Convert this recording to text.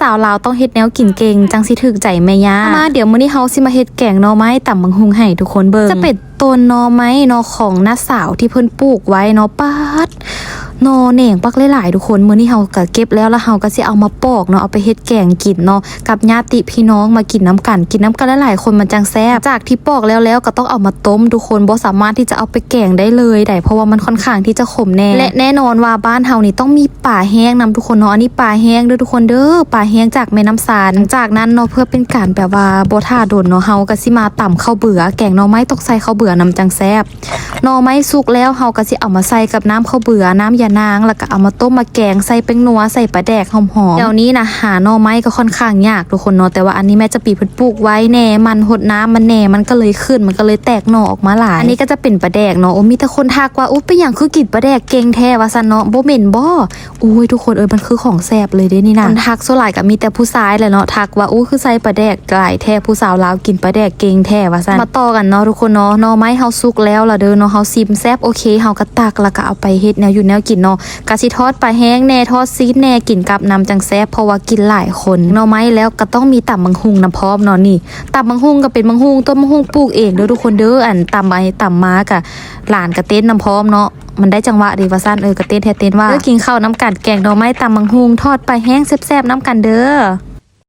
ສາວລາວຕ້ອງເຮັດແນວກິນເກັ່ງ ຈັ່ງຊິຖືກໃຈແມ່ຍ່າ. ມາ ດຽວມື້ນີ້ເຮົາຊິມາເຮັດແກງໜໍ່ໄມ້ຕຳບັກຫຸ່ງໃຫ້ທຸກຄົນເບິ່ງ. ຈະເປັນຕົ້ນໜໍ່ໄມ້ເນາະ ຂອງນ້າສາວທີ່ເພິ່ນປູກໄວ້ເນາະ. ປາດ ໜໍ່ແໜງບັກຫຼາຍໆ ທຸກຄົນ. ມື້ນີ້ເຮົາກະເກັບແລ້ວ ແລ້ວເຮົາກະຊິເອົາມາປອກເນາະ ເອົາໄປເຮັດແກງກິນເນາະ ກັບຍາດຕິພີ່ນ້ອງ ມາກິນນຳກັນ. ກິນນຳກັນຫຼາຍໆ ຄົນມັນຈັ່ງແຊບ. ຈາກທີ່ປອກແລ້ວໆ ກະຕ້ອງເອົາມາຕົ້ມທຸກຄົນ. ບໍ່ສາມາດທີ່ຈະເອົາໄປແກງໄດ້ເລີຍໃດ ເພາະວ່າມັນຄ່ອນຂ້າງທີ່ຈະຂົມແນ່. ແລະ ແນ່ນອນວ່າບ້ານເຮົານີ້ຕ້ອງມີ ປາແຫ້ງນຳທຸກຄົນເນາະ. ອັນນີ້ປາແຫ້ງເດີທຸກຄົນເດີ ປາແຫ້ງຈາກແມ່ນ້ຳຊານ. ຈາກນັ້ນເນາະ ເພື່ອເປັນການແບບວ່າບໍ່ຖ້າດົນເນາະ ເຮົາກະຊິມາຕຳເຂົ້າເບືອ. ແກງໜໍ່ໄມ້ຕ້ອງໃສ່ເຂົ້າເບືອນຳຈັ່ງແຊບ. ໜໍ່ໄມ້ສຸກແລ້ວ ເຮົາກະຊິເອົາມາໃສ່ກັບນ້ຳເຂົ້າເບືອ ນ້ຳຢານາງ ແລ້ວກະເອົາມາຕົ້ມມາແກງ ໃສ່ແປ້ງນົວ ໃສ່ປາແດກຫອມໆ. ແຖວນີ້ນະ ຫາໜໍ່ໄມ້ກະຄ່ອນຂ້າງຍາກທຸກຄົນເນາະ ແຕ່ວ່າອັນນີ້ແມ່ຈະປີເພິ່ນປູກໄວ້ແນ່ ໝັ່ນຫົດນ້ຳມັນແນ່ ມັນກະເລີຍຂຶ້ນ ມັນກະເລີຍແຕກໜໍ່ອອກມາຫຼາຍ. ອັນນີ້ກະຈະເປັນປາແດກເນາະ. ໂອ້ ມີແຕ່ຄົນທັກວ່າ ໂອ້ ເປັນຫຍັງຄືກິນປາແດກເກັ່ງແທ້ ວ່າຊັ້ນເນາະ. ບໍ່ເໝັນບໍ່? ໂອ້ຍ ທຸກຄົນເອີຍ ມັນຄືຂອງແຊບເລີຍເດ້ນີ້ນະ. ຄົນທັກສ່ວນຫຼາຍກະມີແຕ່ຜູ້ຊາຍແຫຼະເນາະ ທັກວ່າ ໂອ້ ຄືໃສ່ປາແດກຫຼາຍແທ້ ຜູ້ສາວລາວກິນປາແດກເກັ່ງແທ້ ວ່າຊັ້ນ. ມາຕໍ່ກັນເນາະທຸກຄົນເນາະ. ໜໍ່ໄມ້ເຮົາສຸກແລ້ວລະເດີເນາະ ເຮົາຊິມແຊບໂອເຄ ເຮົາກະຕັກ ແລ້ວກະເອົາໄປເຮັດແນວຢູ່ແນວກິນເນາະ. ກະຊິທອດປາແຫ້ງແນ່ ທອດຊີ້ນແນ່ ກິນກັບນຳຈັ່ງແຊບ ເພາະວ່າກິນຫຼາຍຄົນ. ໜໍ່ໄມ້ແລ້ວກະຕ້ອງມີຕຳບັກຫຸ່ງນຳພ້ອມເນາະ. ນີ້ ຕຳບັກຫຸ່ງກະເປັນບັກຫຸ່ງ ຕົ້ນບັກຫຸ່ງປູກເອງເດີທຸກຄົນເດີ. ອັນຕຳໄປຕຳມາກະ ຫຼານກະເຕັ້ນນຳພ້ອມເນາະ ມັນໄດ້ຈັງຫວະເດ ວ່າຊັ້ນ. ເອີ ກະເຕັ້ນແທ້ເຕັ້ນວ່າ. ເດີ ກິນເຂົ້ານຳກັນ ແກງໜໍ່ໄມ້ຕຳບັກຫຸ່ງ ທອດປາແຫ້ງແຊບໆນຳກັນເດີ.